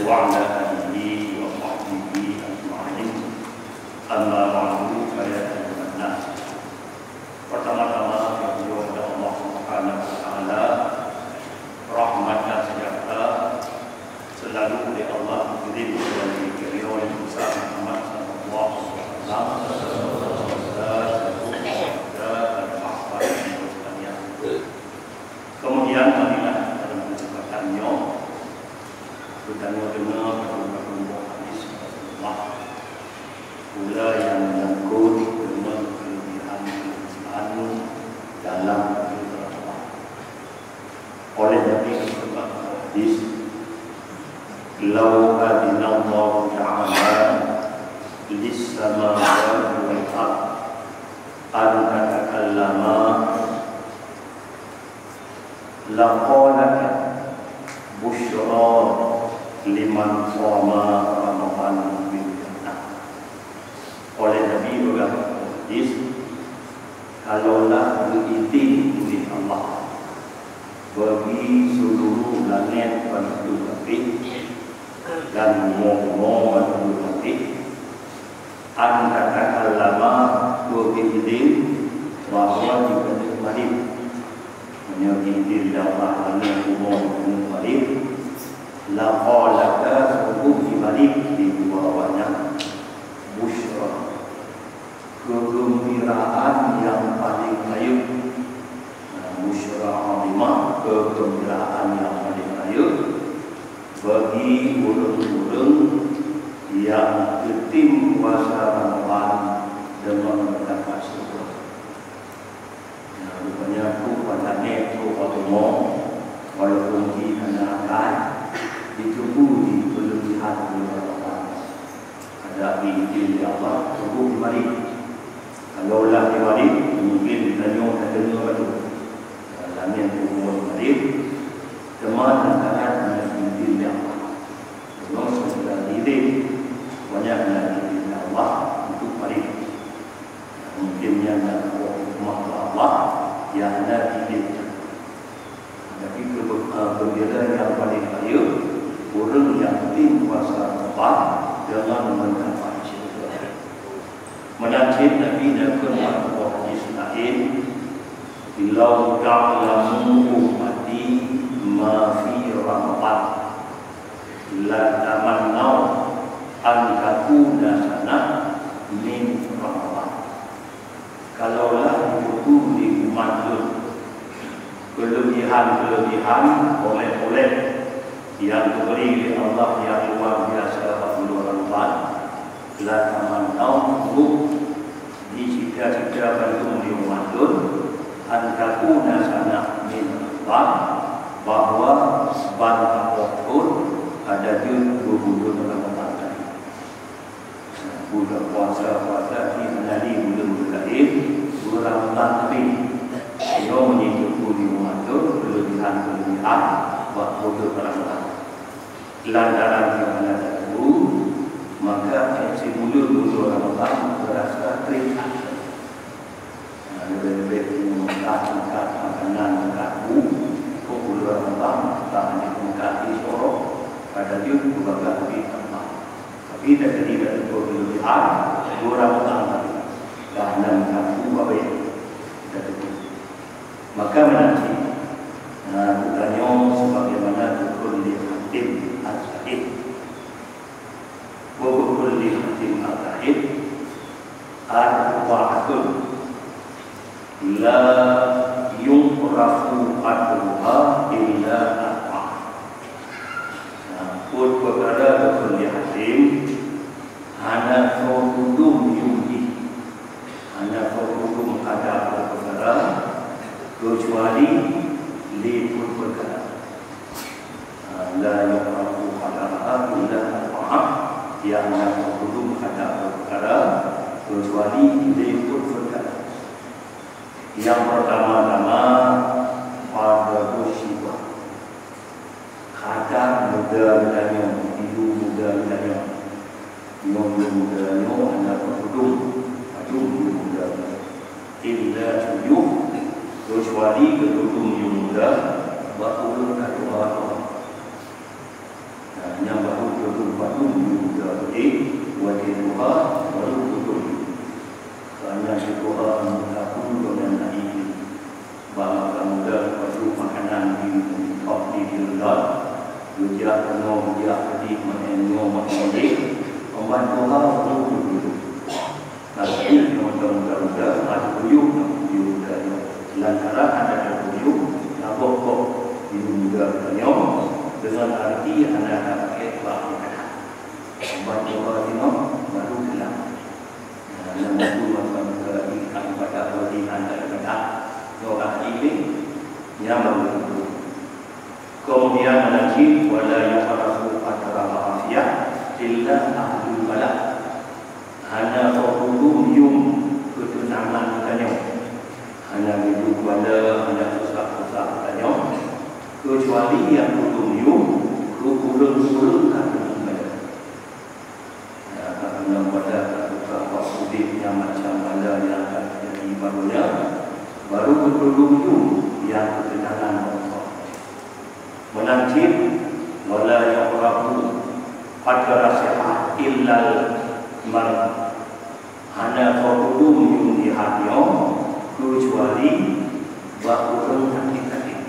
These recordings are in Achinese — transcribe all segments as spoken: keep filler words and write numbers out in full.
وعلى آله وصحبه أجمعين. أما بعد، فيا أيها الناس. Pertama-tama, kita berdoa kepada Allah Subhanahu wa Taala, rahmat dan sejahtera selalu dari Allah dikirim kepada Nabi Muhammad sallallahu alaihi wasallam. Kemudian, marilah dalam kesempatan nyoe geutanyoe deungoe padum-padum boh hadis Rasulullah. Pula nyang menyangkut deungon keulebihan-keulebihan dalam kehidupan. Oleh Nabi Muhammad hadis, "Lau adinallahu ta'ala lis-samawati wal ard an tatakallama, laqalata busyra liman shoma Ramadhan bil jannah." Oleh Nabi peugah hadis, "Kalaulah geuidin uleh Allah bagi seuluruh langét banmandum lapéh dan bumoe-bumoe banmandum lapéh, an tatakallama, beuidin bahwa jikeuneuk marit." Meunyoe idin lé Allah, meunyoe bumoe keuneuk marit, laqalata, sungguh jimarit di dua awaknyan, busyra, keugeumbiraan nyang paleng rayeuk. Nah, busyra azimah, keugeumbiraan nyang paleng rayeuk bagi ureuëng-ureuëng nyang geutem puasa Ramadhan deungon meudapat syeuruga. Nah, rupanya tu pada nek tu pada mo, walaupun di hana akai, ditunggu di kelebihan bulan Ramadan. Ada diizin ya Allah, tunggu di mari. Kalau lah di mari, mungkin tanyoe dah dengar baru. Dalam yang tunggu di mari, teman dan kawan yang diizin ya Allah. Belum sudah diizin, banyak yang diizin ya Allah untuk mari. Mungkin nyan na saboh hikmah bak Allah nyang hana jideh. Tapi keu-, eh, geumbira nyang paleng rayeuk, ureuëng nyang tem puasa Ramadan deungon meudapat syeuruga. Meunan cit Nabi neukheun bak saboh hadis laén, "Lau ta'lamu ummati ma fi Ramadan, latamannau an takuna sanah min Ramadan." Kalaulah jiteupeue lé umat lôn keulebihan-keulebihan, oleh-oleh nyang geubri lé Allah nyang luar biasa bak buleuen Ramadan, latamannau, sungguh jicita-cita bandum lé umat lôn, an takuna sanah min Ramadan, bahwa ban saboh thon ka jeuet bak buleuen Ramadan tadi. Buka puasa-puasa di hana di buleuen-buleuen laén, beurangkat habéh. Nyoe meunyoe jiteupeue lé umat lôn keulebihan-keulebihan bak buleuen Ramadan. Lantaran nyang hana teupeue, maka ék sibuleuen buleuen Ramadan beurasa treb that. Nah, leubeh-leubeh meungkat-meungkat makanan, meungkat bu, kok buleuen Ramadan, ka hana meungkat di sorok, ka jeuet beubagaih habéh tamah. Tapi teukeudi ka teupeue keulebihan, buleuen Ramadan tadi, ka hana meungkat bu babeh, ka teupeue. Maka meunan cit, nah, geutanyoe sebagaimana geukheun lé Hatim As-Sa'id. Wa kulli hatim al-kahid arba'atun la yu'rafu qadruha illa arba'ah. Nah, peuet peukara geukheun lé Hatim, hana soe tudum yum jih. Hana soe tudum kada peuet peukara, keucuali lé peuet peukara. La yu'rafu qadruha illa arba'ah, nyang hana soe tudum kada peuet peukara, keucuali lé peuet peukara. Nyang peurtama-tama, pada musibah. Kada muda geutanyoe, ilu muda geutanyoe. Nyoe muda nyoe hana soe tudum, padum ilu muda. Illa tujoh, keucuali geutudum ilu muda bak ureueng ka tuha-tuha. Nah, nyang baru Yum, yum, yum, watèe tuha baru tudum. Karena si tuha meukapeue donya na ié. Bak masa muda pajoh makanan di, di top di dileudot, geujak keunoe, geujak keudéh, meu'en nyoe, meu'en jéh, 'oh ban tuha baru tudum. Tapi nyoe muda-muda hana teubuyueng, nyoe muda nyoe. Lantaran hana teubuyueng, saboh gob di muda nyoe deungon arti hana tapakék bak ibadah. Ban tuha jinoe baru teulam. Nah, nyang baru masa muda ibadah, bagi hana ibadah. Nyoe ka ié, nyang baru. Keumudian meunan cit, wala yu'rafu qadrul afiyah illa ahlul bala. Hana soe tudum yum keuteunangan geutanyoe. Hana geuyue bala, hana susah-susah geutanyoe, keucuali nyang tudum yum keu ureueng-ureueng ka tudum bala. Nah, karena pada ka tukang bak udép nyang macam bala nyang akan teujadi bak donya, baru geutudum yum nyang keuteunangan Allah. Meunan cit, wala yu'rafu qadrul sihah illal marad. Hana soe tudum yum sihat nyoe keucuali bak ureueng sakét-sakét.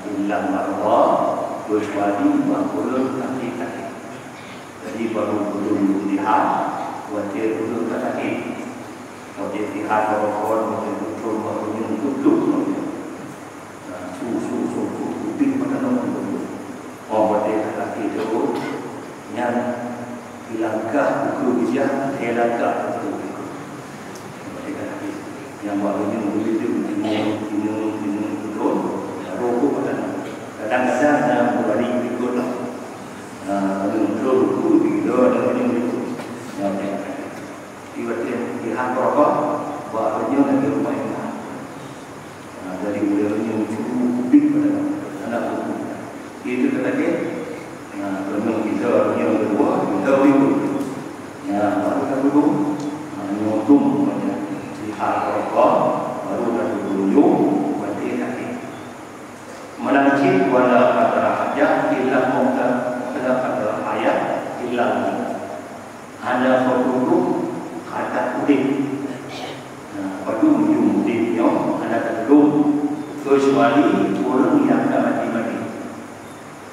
Illal marad, keucuali bak ureueng sakét-sakét. Jadi, baru ureueng sihat watèe ureueng ka sakét. Watèe sihat, rokon, watèe beutôi, watèe nyoe, duek-duek. Nah, su, su, su, su, kuping mata nong. Oh, watèe ka sakét tu, nyan ilangkah buku bijak, ilangkah buku. Watèe ka sakét. Nyang bak nyoe, nyoe, nyoe, nyoe, nyoe, beutôi. Rokon mata nong. Kadang-kadang na beurani ikot lah. Nah, kalau beutôi, beutôi, beutôi, ada nyoe, nyoe. Nah, watèe ka sakét. Ibarat jih, jih han rokon, bak ureueng nyoe lagèe rumoh ingat. Ha, jadi ureueng nyoe cukup ubit pada anak buku. Itu kata dia, ha, kena kita ureueng nyoe kedua, kita ureueng nyoe. Ya, baru tak dulu, ha, nyoe tu rupanya. Jih han rokon, baru tak dulu, nyoe, berarti sakét. Meunan cit wala qadra hayah illa mauta, wala qadra hayah illa maut. Hana soe tudum kata udép. Nah, padum yum udép nyoe hana tatudum, keucuali ureueng nyang ka maté-maté.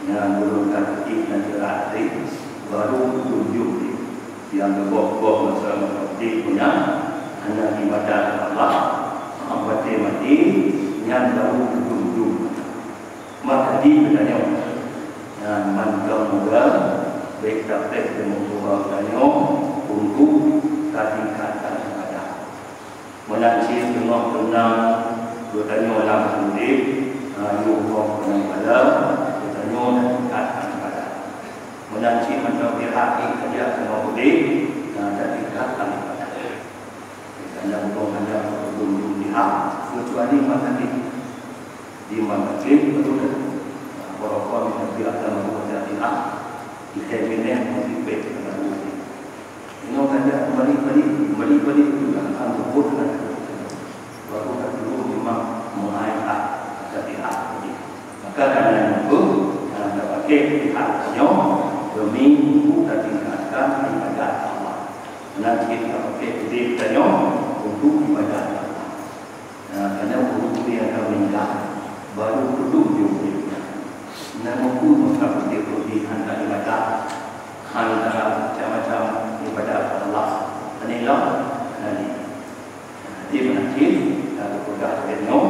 Nyang ureueng ka maté na seurat tadi, baru tudum yum udép. Nyang geuboh-boh masa udép nyan hana ibadat Allah, watèe maté nyan baru tudum yum. Maka di geutanyoe, nyan mantong muda, bèk tapéh teumeutuha geutanyoe untuk tatingkatkan ibadah. Meunan cit teungoh teunang geutanyoe lam udép, ha, yoh goh keunong bala, geutanyoe tatingkatkan ibadah. Meunan cit mantong pihak jih tajak teungoh udép, ha, tatingkatkan ibadah. Karena ureueng hana ureueng jih, keucuali meunan cit. Di meunan cit, beutôi dah. Nah, walaupun kita biasa meunan cit, ah, di kabinet mesti baik kita urus. Inoe kan dah kembali, kembali, kembali, kembali tu lah, kan beutôi lah. Baru dah dulu memang mengaitkan Al-Fatihah tadi. Maka karena itu, yang kita pakai Fatihah nyoe demi untuk kita tingkatkan ibadat Allah. Meunan cit tapakék udép tanyoe untuk ibadat Allah. Nah, karena ureueng nyang ka meuninggai, baru tudum di udép nyan. Nah, meunyoe meuka udép-udép han ta ibadat, han ta macam-macam ibadat Allah, hana ilong, hana lé. Nah, jadi meunan cit, tapeugah lagèe nyoe,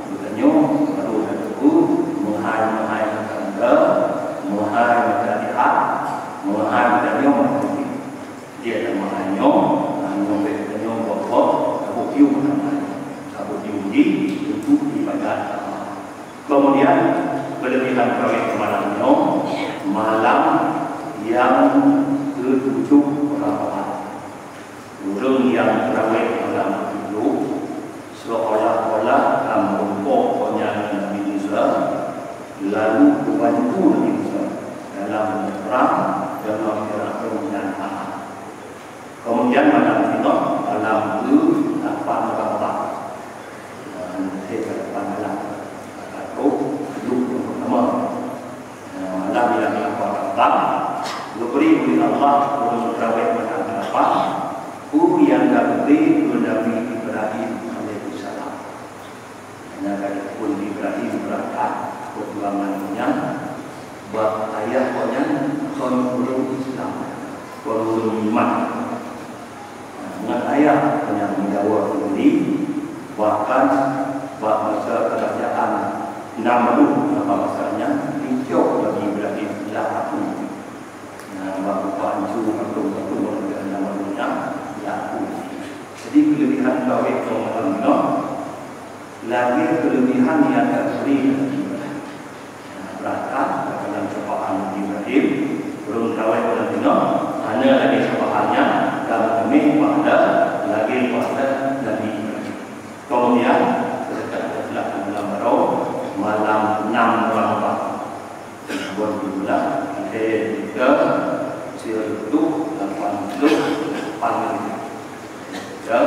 geutanyoe baru tateupeue meuhai-meuhai mata muda, meuhai mata lihat, meuhai tanyoe meunan cit. Dia dah meuhanyoe, hanyoe bèk tanyoe boh-boh, saboh yum hanyoe. Saboh yum jih untuk ibadat Allah. Kemudian, kelebihan tarawih malam nyoe, malam nyang ketujuh Ramadan. Ureueng nyang tarawih malam tujoh, seolah-olah ka meurumpok gobnyan ngon Nabi Musa, lalu geubantu Nabi Musa dalam meuprang deungon Firaun dan Haman. Kemudian malam singoh, malam keu lapan Ramadan. Nah, leubeh lapan malam. Satu, tujuh, yang pertama. Nah, malam yang lapan Ramadan, Geubri uleh Allah ureuëng teurawéh meunan lapang, peue nyang ka geubri keu Nabi Ibrahim alaihissalam. Hana ka jipeuphon Ibrahim beurangkat peujuangan nyan, bak ayah gobnyan kon ureuëng Islam, kon ureuëng iman. Ngon ayah gobnyan meujaweub sendiri, bahkan bak masa keurajaan Namrud, bak masa nyan dicok Nabi Ibrahim lam apui. Nah, bak rupa ancu atau batu bak dalam dunia, laku. Jadi, kelebihan kawin kaum malam nyoe, lagèe kelebihan nyang ka geubri Nabi Ibrahim. Nah, beurangkat dalam cobaan Nabi Ibrahim, ureuëng kawin malam nyoe, hana lagèe cobaan nyan, dan kami pahala, lagèe pahala Nabi Ibrahim. Kemudian, kita telah malam baru, malam enam Ramadan. Bulan tujuh belas, akhir kita seratus lapan puluh lapan. Ya,